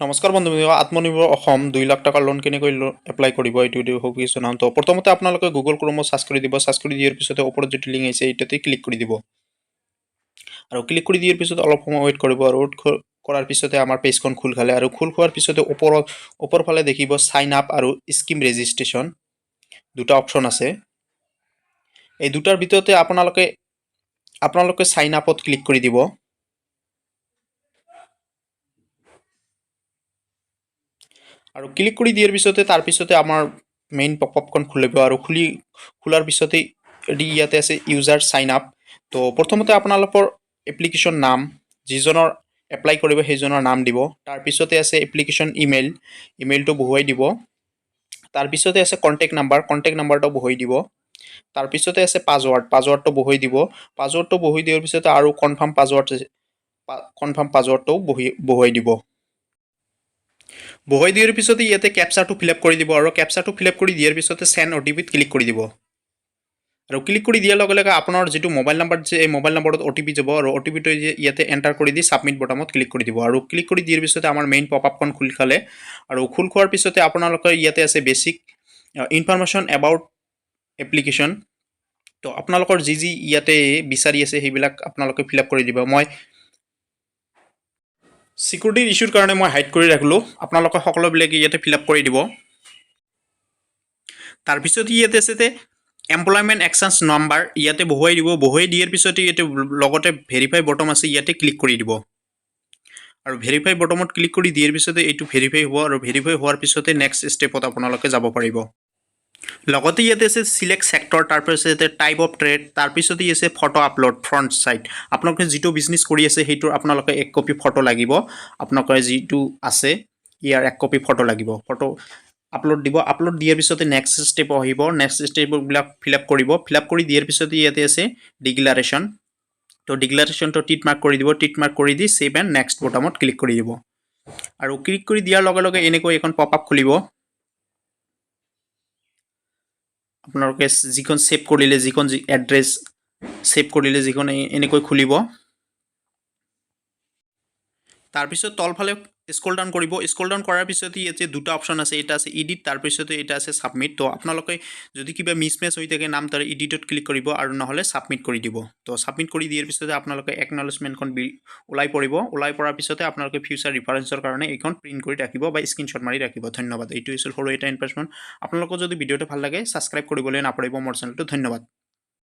নমস্কাৰ বন্ধু বান্ধৱ, আত্মনিৰ্ভৰ অসম 2 লাখ টকাৰ লোন কেনেকৈ এপ্লাই কৰিব, এইটো ভিডিঅ' জনাম। তো প্ৰথমতে আপোনালোকে গুগল ক্ৰোমত চাৰ্চ কৰি দিব। চাৰ্চ কৰি দিয়াৰ পিছতে ওপৰত যিটো লিংক আহিছে, এইটোতে ক্লিক কৰি দিব। আৰু ক্লিক কৰি দিয়াৰ পিছত অলপ সময় ৱেইট কৰিব। আৰু ৱেইট কৰাৰ পিছতে আমাৰ পেজখন খোল খালে। আৰু খোল খোৱাৰ পিছতে ওপৰ ফালে দেখিব চাইন আপ আৰু স্কিম ৰেজিষ্ট্ৰেশ্যন, দুটা অপশ্যন আছে। এই দুটাৰ ভিতৰতে আপোনালোকে চাইন আপত ক্লিক কৰি দিব। আৰু ক্লিক কৰি দিয়াৰ পিছতে তাৰপিছতে আমাৰ মেইন পপ আপখন খুলিব। আৰু খোলাৰ পিছতে ইয়াতে আছে ইউজাৰ চাইন আপ। তো প্ৰথমতে আপোনালোকৰ এপ্লিকেশ্যন নাম, যিজনৰ এপ্লাই কৰিব সেইজনৰ নাম দিব। তাৰপিছতে আছে এপ্লিকেশ্যন ইমেইল, ইমেইলটো বহুৱাই দিব। তাৰপিছতে আছে কণ্টেক্ট নাম্বাৰ, কণ্টেক্ট নাম্বাৰটো বহুৱাই দিব। তাৰপিছতে আছে পাছৱাৰ্ড, পাছৱাৰ্ডটো বহুৱাই দিব। পাছৱাৰ্ডটো বহুৱাই দিয়াৰ পিছতে আৰু কনফাৰ্ম পাছৱাৰ্ড, কনফাৰ্ম পাছৱাৰ্ডটো বহুৱাই দিব। বহুৱাই দিয়াৰ পিছতে ইয়াতে কেপচাৰটো ফিল আপ কৰি দিব। আৰু কেপচাৰটো ফিল আপ কৰি দিয়াৰ পিছতে চেণ্ড অ'টিপিত ক্লিক কৰি দিব। আৰু ক্লিক কৰি দিয়াৰ লগে লগে আপোনাৰ যিটো মোবাইল নাম্বাৰ দিছে, এই মোবাইল নম্বৰত অ'টিপি যাব। আৰু অ'টিপিটো ইয়াতে এণ্টাৰ কৰি দি ছাবমিট বটামত ক্লিক কৰি দিব। আৰু ক্লিক কৰি দিয়াৰ পিছতে আমাৰ মেইন পপ আপখন খোল খালে। আৰু খোল খোৱাৰ পিছতে আপোনালোকৰ ইয়াতে আছে বেচিক ইনফৰমেশ্যন এবাউট এপ্লিকেশ্যন। তো আপোনালোকৰ যি যি ইয়াতে বিচাৰি আছে, সেইবিলাক আপোনালোকে ফিল আপ কৰি দিব। মই চিকিউৰিটিৰ ইছ্যুৰ কাৰণে মই হাইড কৰি ৰাখিলোঁ। আপোনালোকে সকলোবিলাকে ইয়াতে ফিল আপ কৰি দিব। তাৰপিছত ইয়াতে আছে যে এমপ্লয়মেণ্ট এক্সচেঞ্জ নাম্বাৰ, ইয়াতে বহুৱাই দিব। বহুৱাই দিয়াৰ পিছতে ইয়াতে লগতে ভেৰিফাই বটম আছে, ইয়াতে ক্লিক কৰি দিব। আৰু ভেৰিফাই বটমত ক্লিক কৰি দিয়াৰ পিছতে এইটো ভেৰিফাই হ'ব। আৰু ভেৰিফাই হোৱাৰ পিছতে নেক্সট ষ্টেপত আপোনালোকে যাব পাৰিব। লগতে ইয়াতে আছে চিলেক্ট ছেক্টৰ, তাৰপিছত ইয়াতে টাইপ অফ ট্ৰেড, তাৰপিছতে আছে ফটো আপলোড ফ্ৰণ্ট ছাইড। আপোনালোকে যিটো বিজনেছ কৰি আছে, সেইটোৰ আপোনালোকে এক কপি ফটো লাগিব। আপোনালোকে যিটো আছে, ইয়াৰ এক কপি ফটো লাগিব। ফটো আপলোড দিব। আপলোড দিয়াৰ পিছতে নেক্সট ষ্টেপ আহিব। নেক্সট ষ্টেপবিলাক ফিল আপ কৰিব। ফিল আপ কৰি দিয়াৰ পিছতে ইয়াতে আছে ডিক্লাৰেশ্যন। তো ডিক্লাৰেশ্যনটো টিক মাৰ্ক কৰি দিব। টিক মাৰ্ক কৰি দি ছেভ এণ্ড নেক্সট বটামত ক্লিক কৰি দিব। আৰু ক্লিক কৰি দিয়াৰ লগে লগে এনেকৈ এখন পপ আপ খুলিব। আপোনালোকে যিখন ছেভ কৰিলে, যিখন যি এড্ৰেছ ছেভ কৰিলে, যিখন এনেকৈ খুলিব। তাৰপিছত তলফালে স্ক্ৰল ডাউন কৰিব। স্ক্ৰল ডাউন কৰাৰ পিছতে ইয়াতে দুটা অপশ্যন আছে। এটা আছে এডিট, তাৰপিছতে এটা আছে ছাবমিট। তো আপোনালোকে যদি কিবা মিছমেচ হৈ থাকে নাম, তাৰ এডিটত ক্লিক কৰিব আৰু নহ'লে ছাবমিট কৰি দিব। তো ছাবমিট কৰি দিয়াৰ পিছতে আপোনালোকে একনলেজমেণ্টখন ওলাই পৰিব। ওলাই পৰাৰ পিছতে আপোনালোকে ফিউচাৰ ৰিফাৰেঞ্চৰ কাৰণে এইখন প্ৰিণ্ট কৰি ৰাখিব বা স্ক্ৰীনশ্বট মাৰি ৰাখিব। ধন্যবাদ। এইটো হৈছিল সৰু এটা ইনফৰমেশ্যন। আপোনালোকৰ যদি ভিডিঅ'টো ভাল লাগে, ছাবস্ক্ৰাইব কৰিবলৈ নাপাহৰিব মোৰ চেনেলটো। ধন্যবাদ।